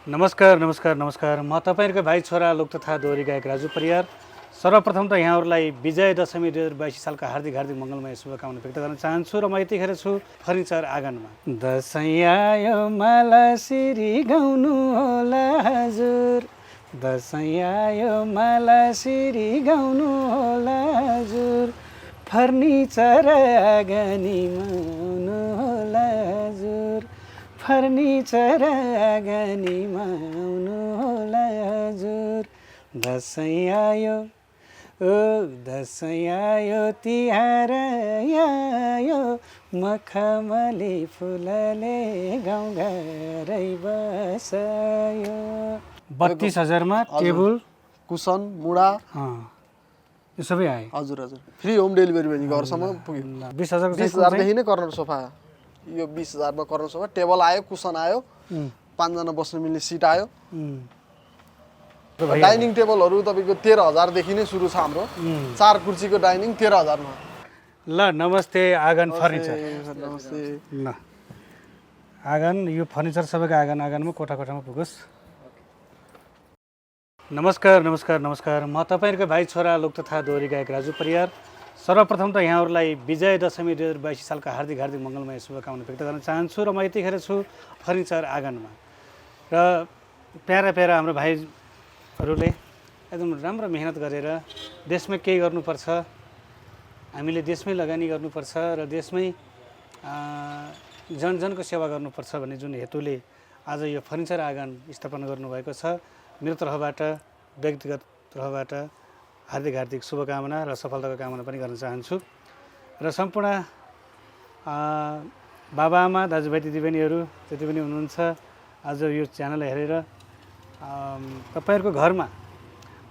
नमस्कार नमस्कार नमस्कार म तपाईँहरूको भाइ छोरा लोक तथा दोहोरी गायक राजु परियार। सर्वप्रथम त यहाँहरूलाई विजय दशमी 2022 सालका हार्दिक हार्दिक मङ्गलमय शुभकामना व्यक्त गर्न चाहन्छु र म यतिखेर छु फर्निचर आँगनमा। दसैँ आयो मालासिरी गाउनु होला हजुर, दसैँ आयो मालासिरी गाउनु होला हजुर, फर्निचर आँगनीमा आउनु होला हजुर, फर्निचर आँगनीमा आउनु होला हजुर। दसैँ आयो ओ दसैँ आयो तिहार आयो, मखमली फुलले गाउँघरै बसायो। 32,000मा टेबल कुसन मुडा यो सबै आए। हजुर हजुर फ्री होम डेलिभरी पनि घरसम्म पुग्यो। 20,000 देखि नै कर्नर सोफा, यो 20,000मा कर्नर सोफा, टेबल आयो, कुसन आयो, 5 जना बस्न मिल्ने सिट आयो। डाइनिङ टेबलहरू तपाईँको 13,000 देखि नै सुरु छ हाम्रो। 4 कुर्सीको डाइनिङ 13,000मा। ल नमस्ते आँगन फर्निचर। नमस्ते। ल आँगन यो फर्निचर सबैको आँगनमा कोठा कोठामा पुगोस्। नमस्कार नमस्कार नमस्कार म तपाईँहरूको भाइ छोरा लोक तथा दोहोरी गायक राजु परियार। सर्वप्रथम त यहाँहरूलाई विजय दशमी 2022 सालका हार्दिक हार्दिक मङ्गलमय शुभकामना व्यक्त गर्न चाहन्छु र म यतिखेर छु फर्निचर आँगनमा। र प्यारा प्यारा हाम्रो भाइहरूले एकदम राम्रो मेहनत गरेर देशमा केही गर्नुपर्छ, हामीले देशमै लगानी गर्नुपर्छ र देशमै जनजनको सेवा गर्नुपर्छ भन्ने जुन हेतुले आज यो फर्निचर आँगन स्थापना गर्नुभएको छ। मेरो तर्फबाट व्यक्तिगत तर्फबाट हार्दिक हार्दिक शुभकामना र सफलताको कामना पनि गर्न चाहन्छु। र सम्पूर्ण बाबाआमा दाजुभाइ दिदीबहिनीहरू जति पनि हुनुहुन्छ आज यो च्यानल हेरेर तपाईँहरूको घरमा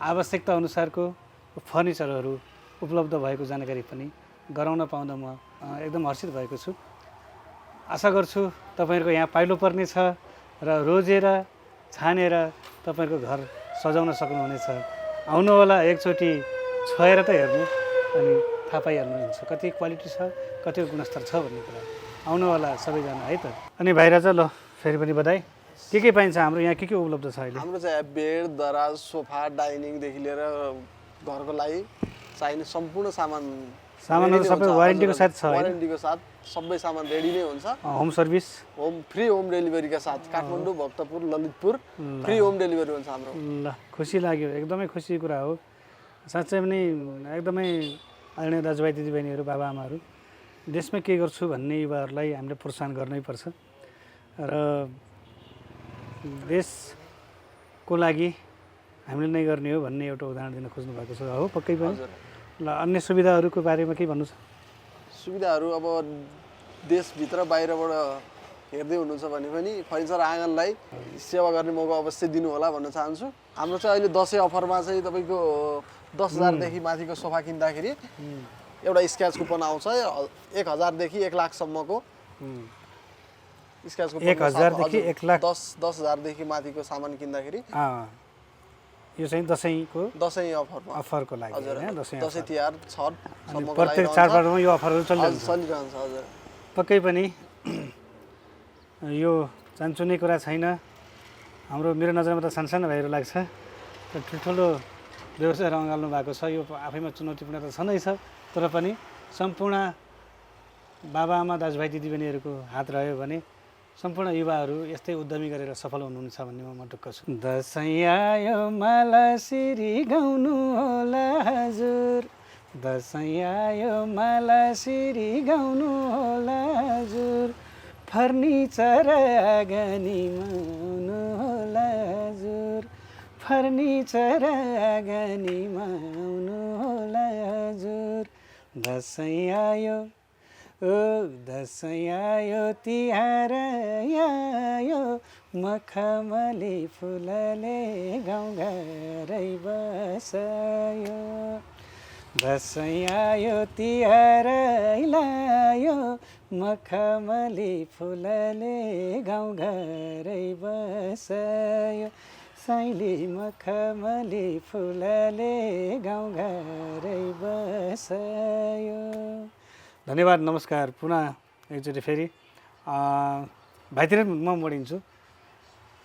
आवश्यकता अनुसारको फर्निचरहरू उपलब्ध भएको जानकारी पनि गराउन पाउँदा म एकदम हर्षित भएको छु। आशा गर्छु तपाईँहरूको यहाँ पाइलो पर्नेछ र रोजेर छानेर तपाईँहरूको घर सजाउन सक्नुहुनेछ। आउनु होला, एकचोटि छोएर त हेर्नु अनि थाहा पाइहाल्नुहुन्छ कति क्वालिटी छ, कतिको गुणस्तर छ भन्ने कुरा। आउनु होला सबैजना है त। अनि भाइराजा ल फेरि पनि बधाई। के पाइन्छ हाम्रो यहाँ, के उपलब्ध छ अहिले? हाम्रो चाहिँ बेड, दराज, सोफा, डाइनिङदेखि लिएर घरको लागि चाहिने सम्पूर्ण सामानहरू सबै वारेन्टीको साथ छ। वारेन्टीको साथ सबै सामान रेडी नै हुन्छ। होम सर्भिस, फ्री होम डेलिभरीका साथ Kathmandu, Bhaktapur, Lalitpur free home delivery हुन्छ हाम्रो। ल खुसी लाग्यो, एकदमै खुसी कुरा हो। साँच्चै पनि एकदमै आदरणीय दाजुभाइ दिदीबहिनीहरू, बाबाआमाहरू देशमै के गर्छु भन्ने युवाहरूलाई हामीले प्रोत्साहन गर्नैपर्छ र देशको लागि हामीले नै गर्ने हो भन्ने एउटा उदाहरण दिन खोज्नु भएको छ हो पक्कै पनि। ल अन्य सुविधाहरूको बारेमा के भन्नु छ? सुविधाहरू अब देशभित्र बाहिरबाट हेर्दै हुनुहुन्छ भने पनि फर्निचर आँगनलाई सेवा गर्ने मौका अवश्य दिनु होला भन्न चाहन्छु। हाम्रो चाहिँ अहिले दसैँ अफरमा चाहिँ तपाईँको 10,000 देखि माथिको सोफा किन्दाखेरि एउटा स्क्र्याच कुपन आउँछ। 1,000 देखि 1 लाखसम्मको स्क्र्याच कुपन। 1,000 देखि 1 लाख 10,000 देखि माथिको सामान किन्दाखेरि यो चाहिँ दसैँ अफरको लागि हैन। दसैँ तिहार छठ प्रत्येक चाडबाडमा यो अफरहरू चलिरहन्छ। हजुर पक्कै पनि यो चान्चुने कुरा छैन। मेरो नजरमा त सानसानो भाइहरू लाग्छ र ठुल्ठुलो व्यवसायहरू अँगाल्नु भएको छ। यो आफैमा चुनौतीपूर्ण त छँदै छ, तर पनि सम्पूर्ण बाबाआमा दाजुभाइ दिदीबहिनीहरूको हात रह्यो भने सम्पूर्ण युवाहरू यस्तै उद्यमी गरेर सफल हुनुहुन्छ भन्ने म ढुक्क छु। दसैँ आयो मालासिरी गाउनु होला हजुर, दसैँ आयो मालासिरी गाउनु होला हजुर, फर्निचर आँगनीमा आउनु होला हजुर, फर्निचर आँगनीमा आउनु होला हजुर। दसैँ आयो ओ दसैँ आयो तिहार आयो, मखमली फुलले गाउँघरै बसायो। दसैँ आयो तिहार आयो, मखमली फुलले गाउँघरै बसायो। साइली मखमली फुलले गाउँघरै बसायो। धन्यवाद, नमस्कार। पुनः एकचोटि फेरि भाइतिर म मोडिन्छु।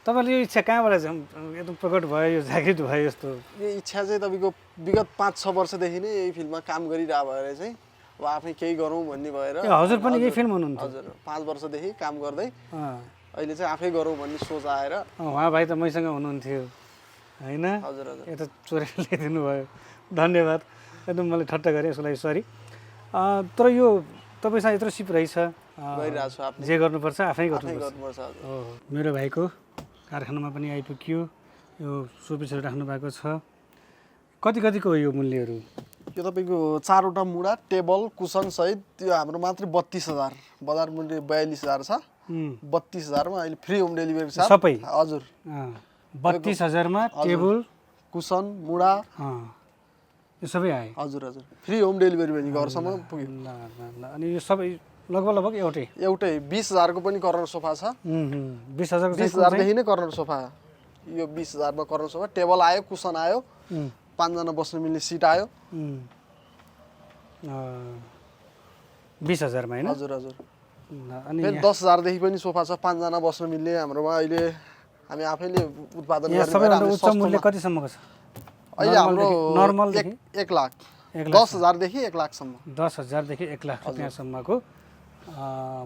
तपाईँले यो इच्छा कहाँबाट चाहिँ एकदम प्रकट भयो यो जागृत भयो यस्तो यो इच्छा चाहिँ तपाईँको विगत 5-6 वर्षदेखि नै यही फिल्डमा काम गरिरह भएर चाहिँ अब आफै केही गरौँ भन्ने भएर ए, हजुर पनि यही फिल्म हुनुहुन्थ्यो हजुर 5 वर्षदेखि काम गर्दै अँ, अहिले चाहिँ आफै गरौँ भन्ने सोच आएर उहाँ भाइ त मैसँग हुनुहुन्थ्यो होइन हजुर हजुर यता चोरेर ल्याइदिनु भयो धन्यवाद एकदम मैले ठट्टा गरेँ यसको लागि सरी तर यो तपाईँसँग यत्रो सिप रहेछ गरिरहेको छु आफै जे गर्नुपर्छ आफै आफै गर्नुपर्छ गर्नुपर्छ हजुर हो मेरो भाइको कारखानामा पनि आइपुग्यो यो सोपिसहरू राख्नु भएको छ कति कतिको हो यो मूल्यहरू यो तपाईँको 4वटा मुढा टेबल कुसन सहित त्यो हाम्रो मात्रै 32,000 बजार मूल्य 42,000 छ 32,000 मा अहिले फ्री होम डेलिभरी छ सबै हजुर 32,000 मा टेबल कुसन मुढा यो सबै आए हजुर हजुर फ्री होम डेलिभरी पनि घरसम्म पुग्यो ल ल ल अनि यो सबै लगभग लगभग एउटै एउटै 20,000 को पनि कर्नर सोफा छ 20,000 को 20,000 देखि नै कर्नर सोफा यो 20,000 मा कर्नर सोफा टेबल आयो कुसन आयो 5 जना बस्न मिल्ने सिट आयो 20,000 मा हैन हजुर हजुर अनि फेरि 10,000 देखि पनि सोफा छ 5 जना बस्न मिल्ने हाम्रोमा अहिले हामी आफैले उत्पादन यहाँ गर्ने सबैभन्दा भएर उच्च मूल्य कतिसम्मको छ अहिले हाम्रो नर्मल 1 लाख 10,000 देखि 1 लाख सम्म 10,000 देखि 1 लाख रुपैयाँसम्मको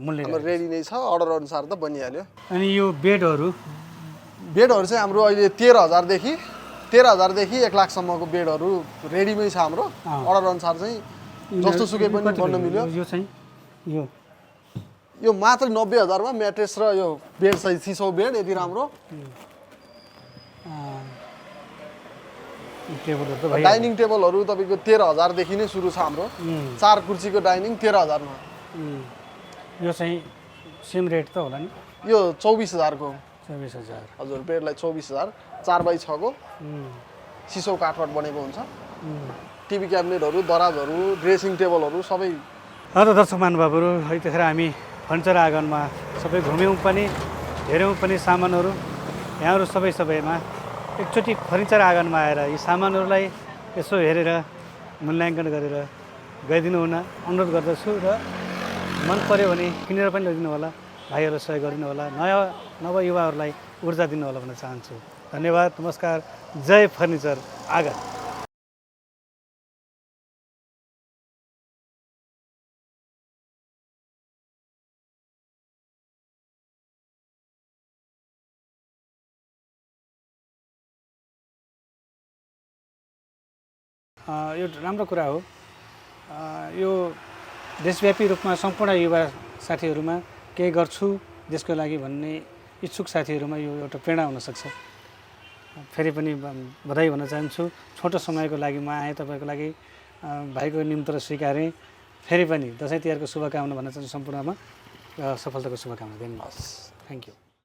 मूल्य हाम्रो रेडी नै छ अर्डर अनुसार त बनिहाल्यो अनि यो बेडहरू बेडहरू चाहिँ हाम्रो अहिले 13,000 देखि 1 लाख सम्मको बेडहरू रेडीमै छ हाम्रो अर्डर अनुसार चाहिँ जस्तो सुकै पनि बन्न मिल्यो यो चाहिँ यो यो मात्र 90,000 मा म्याट्रेस र यो बेड सहित सिसो बेड यति राम्रो टेबलहरू त भइ डाइनिङ टेबलहरू तपाईँको 13,000 देखि नै सुरु छ हाम्रो 4 कुर्सीको डाइनिङ 13,000 मा यो चाहिँ सेम रेट त होला नि यो 24,000 को 24,000 हजुर बेडलाई 24,000 4x6 को सिसो काठबाट बनेको हुन्छ टिभी क्याबिनेटहरू दराजहरू ड्रेसिङ टेबलहरू सबै र दर्शक महानुभावहरू यतिखेर हामी फर्निचर आँगनमा सबै घुम्यौँ पनि हेऱ्यौँ पनि सामानहरू यहाँहरू सबैमा एकचोटि फर्निचर आँगनमा आएर यी सामानहरूलाई यसो हेरेर मूल्याङ्कन गरेर गइदिनु हुन अनुरोध गर्दछु र मन पर्यो भने किनेर पनि लगिदिनु होला भाइहरूलाई सहयोग गरिदिनु होला नयाँ नवयुवाहरूलाई ऊर्जा दिनु होला भन्न चाहन्छु धन्यवाद नमस्कार जय फर्निचर आँगन यो राम्रो कुरा हो यो देशव्यापी रूपमा सम्पूर्ण युवा साथीहरूमा केही गर्छु देशको लागि भन्ने इच्छुक साथीहरूमा यो एउटा प्रेरणा हुनसक्छ फेरि पनि बधाई भन्न चाहन्छु छोटो समयको लागि म आएँ तपाईँको लागि भाइको निम्तो स्वीकारेँ फेरि पनि दसैँ तिहारको शुभकामना भन्न चाहन्छु सम्पूर्णमा र सफलताको शुभकामना दिनुहोस् थ्याङ्क यू